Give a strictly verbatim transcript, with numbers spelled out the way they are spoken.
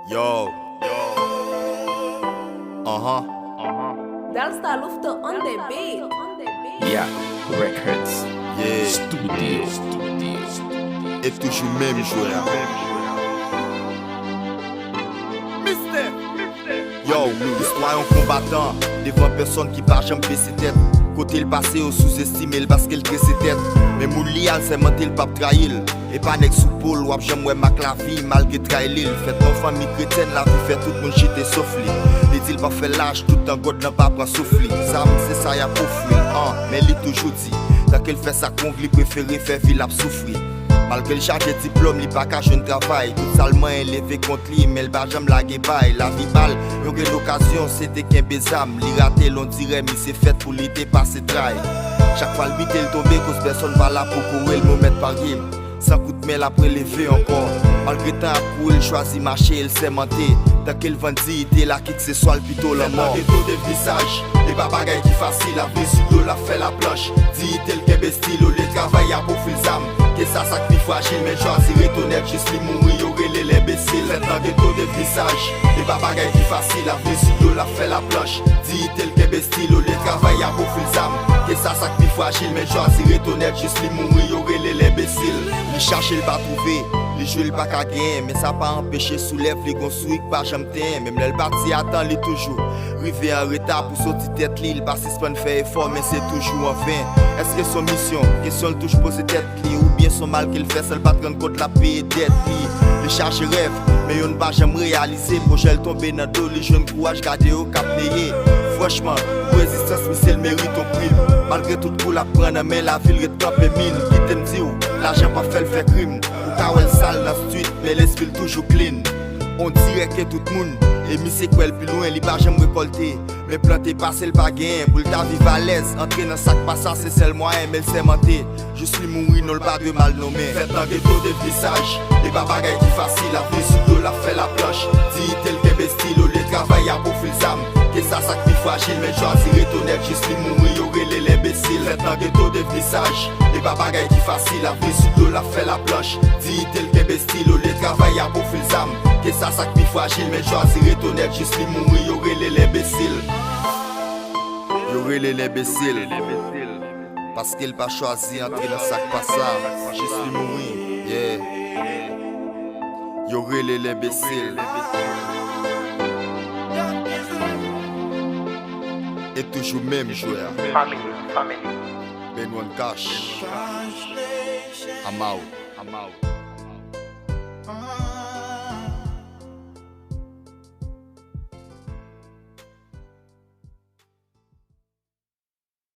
Yo. Anhan. Dalstar Lufto on the beat. Yeah, Records Yeah. Studio. E toujou menm jwè a. Yo, istwa yon konbatan devan pèsòn ki pa janm bese tèt. Kote l pase yo souzestime l paske l trese tèt. Men moun li a l sèmante l p ap trayi l. E pa nèg sou po l w ap janm wè mak lavi malgre tray li l. Fèt nan yon fanmi kretyèn, lavi fè tout moun chite sof li. Li di l p ap fè laj toutan gòd lan pa pran souf li. Zam se sa y ap ofri l, an, men li toujou di, tanke l fè sa k wong li prefere fè vi l ap soufri. Malgre l chaje diplòm, li pa ka jwenn travay. Tout sa l manyen leve kont li, men l pa janm lage bay. Lavi ba l yon grenn okazyon, se te kenbe zam. Li rate l, ondirè misye fèt pou li te pase tray. Chak fwa l bite, l tonbe, koz pèsòn pa la pou kouri l, mo mèt parye. San kout men, l ap releve ankò. Malgre tan ap kouri, l chwazi mache, l sèmante. Tanke l vann diyite l ak ekseswa l, pito lanmò. Fèt nan geto devni saj, e pa bagay ki fasil. Avni sou do l ap fè laplanch. Diyite l kenbe stil, olye travay y ap ofri l zam. Ke sa sa k pi frajil, men l chwazi ret onèt jis li mouri, yo rele l enbesil. Fèt nan geto devni saj, e pa bagay ki fasil. Avni sou do l ap fè laplanch. Diyite l kenbe stil, olye travay y ap ofri l zam. Ke sa sa k pi frajil, men l chwazi ret onèt jis li mouri, yo rele l enbesil. Li chache, l pa twouve, li jwe, l pa ka genyen, men sa pa anpeche sou lèv li gon souri k pa janm tenyen. Menm lè l pati a tan, li toujou rive an reta pou soti tèt li. Li pa sispann fè efò, men se toujou anven. Èske s on misyon? Kesyon l toujou poze tèt li. Oubyen s on mal ke l fè san l pa t rann kont l ap peye dèt li. Li chache rèv, men youn pa janm reyalize. Pwojè l tonbe nan do, li jwenn kouraj gade yo k ap neye. Franchman, pou rezistans misye l merite on prim. Malgre tout kou l ap pran nan men lavi, l ret kanpe min. Kite m di w, lajan p ap fè l fè krim. Ou ka wè l sal nan street, men lespri l toujou clean. Ondirè ke tout moun, e misye kwè l pi lwen, li pa janm rekòlte. Men plante pase l pa genyen, pou l ta viv alèz. Antre nan sa k pa sa, se sèl mwayen, men l sèmante. Jis li mouri, non l pa dwe mal nonmen. Fèt nan geto devni saj, e pa bagay ki fasil. Avni sou do l ap fè laplanch. Diyite l kenbe stil, olye travay y ap ofri l zam. Ke sa sa k pi frajil, men l chwazi ret onèt jis li mouri, yo rele l enbesil. Fèt nan geto devni saj, e pa bagay ki fasil. Avni sou do l ap fè laplanch. Diyite l kenbe stil, olye travay y ap ofri l zam. Ke sa sa k pi frajil, men l chwazi ret onèt jis li mouri, yo rele l enbesil. Yo rele l enbesil. Paske l pa chwazi antre nan sa k pa sa, jis li mouri, yeah. Yo rele l enbesil. E toujou menm jwè a. Family, family. Ben One Cash. I'm out. I'm out.